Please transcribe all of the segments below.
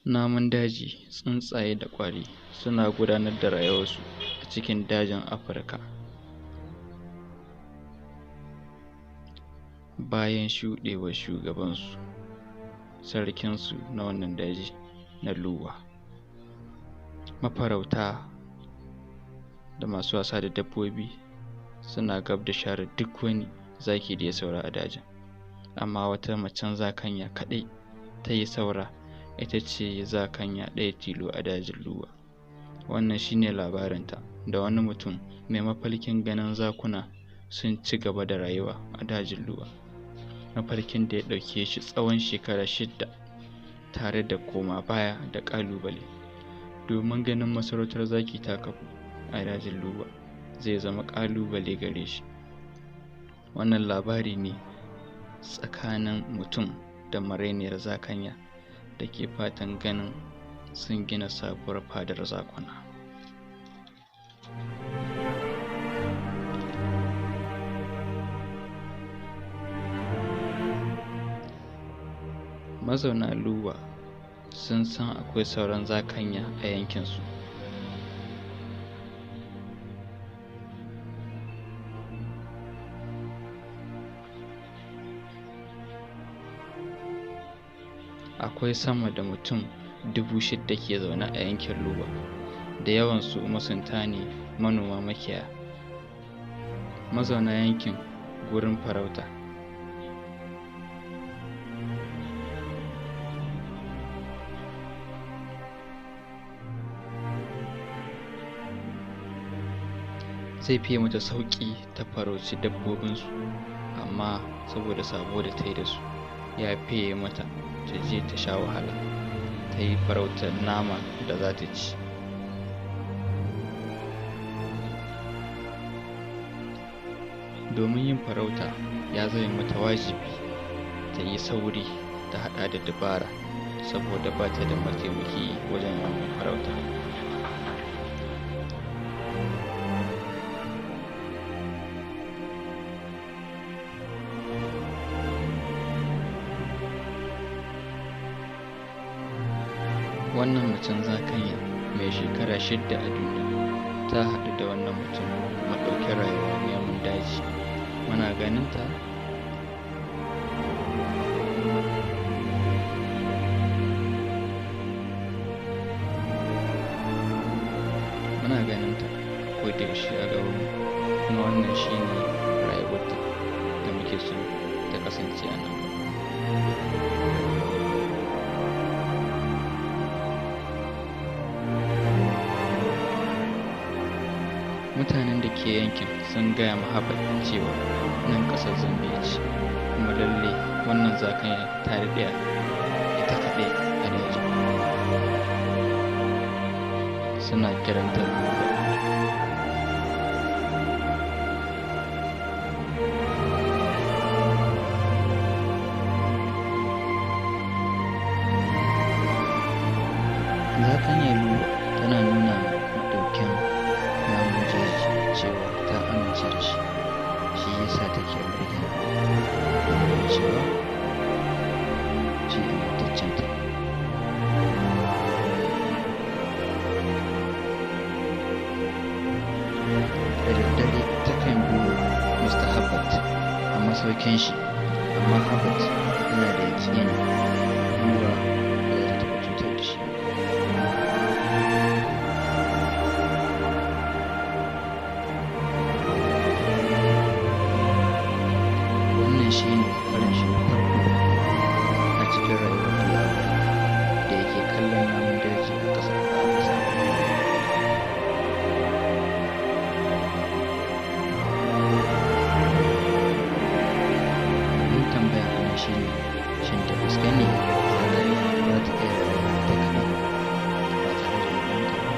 Namun daji, tsuntsaye da ƙwari suna gudanar da rayuwarsu a cikin dajin Afirka. Bayan shuɗewar shugabansu, sarkinsu na wannan daji na Luwa. Mafarauta da masu wasa da dabbobi suna gab da share duk wani zaki da ya saura a dajin. Amma wata macen zakanya kaɗai ta yi saura, ita ce zakanya ɗaya tilo a dajin Luwa. Wannan shi ne labarinta da wani mutum mai mafarkin ganin zakuna sun ci gaba da rayuwa a dajin Luwa. Mafarkin da ya ɗauke shi tsawon shekara 6 tare da koma baya da ƙalubale. Domin ganin masarautar zaki ta kafu a dajin Luwa zai zama ƙalubale gare shi. Wannan labari ne tsakanin mutum da marainiyar zakanya da ke fatan ganin sun gina sabuwar fadar zakuna. Mazauna Luwa sun san akwai sauran zakanya a yankinsu. Akwai sama da mutum 6,000 ke zaune a yankin Luwa, da yawansu masunta ne, manoma, makiyaya, mazauna yankin gurin farauta. Zai fiye mata sauƙi ta farauci dabbobinsu, amma saboda sabo da ta yi da su, ya fiye mata ta je ta sha wahala, ta yi farautar nama da za ta ci. Domin yin farauta ya zame mata wajibi ta yi sauri ta haɗa da dabara saboda ba ta da mataimaki wajen wannan farauta. Wannan macen zakanya mai shekara 6 a duniya ta haɗu da wannan mutum maɗaukin rayuwar namun daji. Muna ganin ta. Muna ganin ta ko da yaushe a gabanmu, kuma wannan shi ne rayuwarta da muke so ta kasance a nan gaba. Mutanen da ke yankin sun gaya ma Herbert cewa nan ƙasar Zambiya ce, kuma lalle wannan zakanya ta daɗe ita kaɗai a dajin. Suna kiranta Luwa. Zakanyar Luwa tana nuna maɗaukin namun jeji cewa ta amince da shi, shi ya sa take mirgina domin cewa shi amintaccenta. Da daddare takan biyo Mr. Herbert a masaukin shi, amma Herbert yana da yaƙinin Luwa ba za ta taɓa cutar da shi ba. Wannan shi ne karon shi na farko a cikin rayuwar da ya da yake kallon namun daji a ƙasa a ƙasa. Abin tambaya a nan shi ne, shin da gaske ne zakanya za ta iya rayuwa ita kaɗai ba tare da 'yan uwanta ba?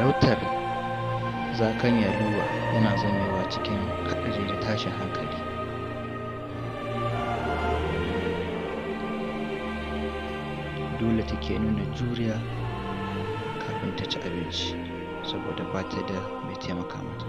Farautar zakanya Luwa yana zamewa cikin haɗari da tashin hankali. Dole take nuna juriya kafin ta ci abinci saboda ba ta da mai taimaka mata.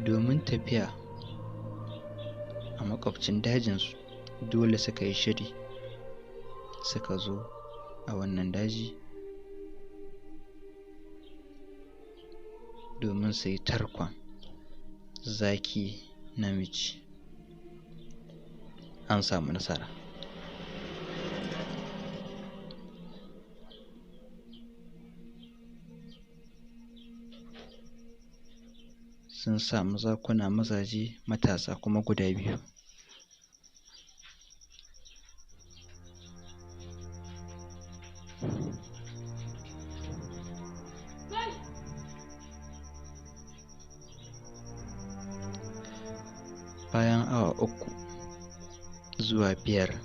Domin tafiya a maƙwabcin dajinsu, dole suka yi shiri suka zo a wannan daji domin su yi tarkon zaki namiji. An samu nasara. Sun samu zakuna mazaje matasa kuma guda biyu. Bayan awa 3 zuwa 5,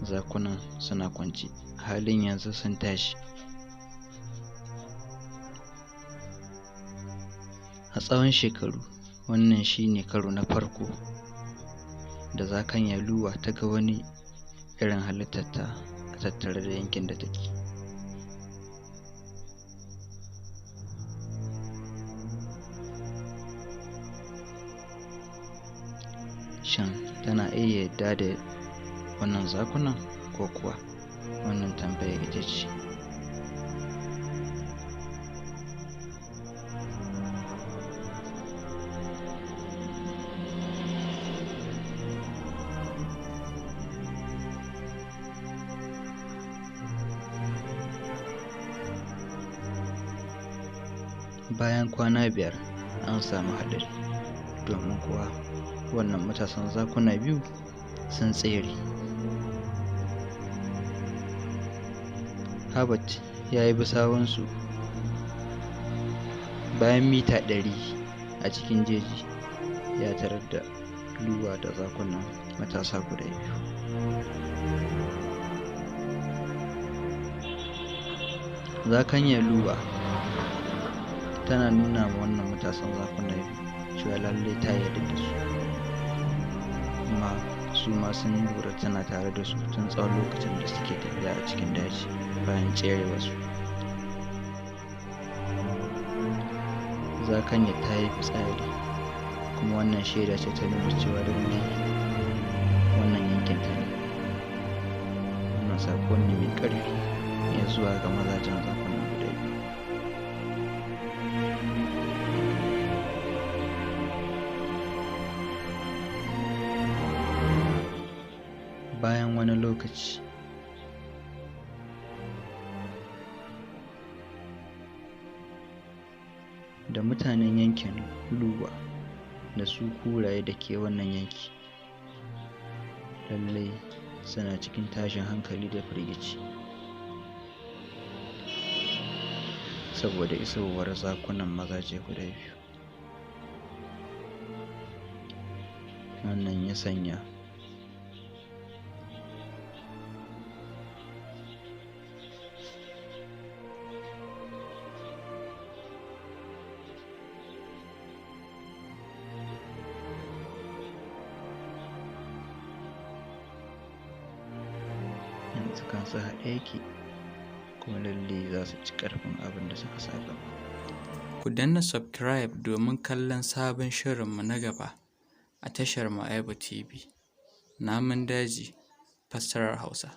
zakunan suna kwance, halin yanzu sun tashi. A tsawon shekaru, wannan shi ne karo na farko da zakanya Luwa ta ga wani irin halittarta a tattare da yankin da take. Shin tana iya yarda da wannan zakunan ko kuwa? Wannan tambaya ita ce. Bayan kwana 5 an samu haɗari, domin kuwa wannan matasan zakuna biyu sun tsere. Herbert ya yi bisawunsu bayan mita 100 a cikin jeji, ya tarar da Luwa da zakunan matasa guda biyu. Zakanyar Luwa tana nuna ma wannan matasan zakuna biyu cewa lallai ta yarda da su, kuma su ma sun lura tana tare da su tun tsawon lokacin da suke tafiya a cikin daji bayan tsere wasu. Zakanya ta yi fitsari, kuma wannan shaida ce ta nuna cewa lallai wannan yankin ta ne. Wannan saƙo ne mai ƙarfi ya zuwa ga mazajen zakunan guda biyu. Bayan wani lokaci, da mutanen yankin Luwa da su kuraye da ke wannan yanki lallai suna cikin tashin hankali da firgici saboda isowar zakunan mazaje guda biyu. Wannan ya sanya yanzu kansu haɗe yake, kuma lalle za su ci ƙarfin abin da suka sa gaba. Ku danna subscribe domin kallon sabon shirinmu na gaba a tashar mu Aibu TV. Namun daji, fassarar Hausa.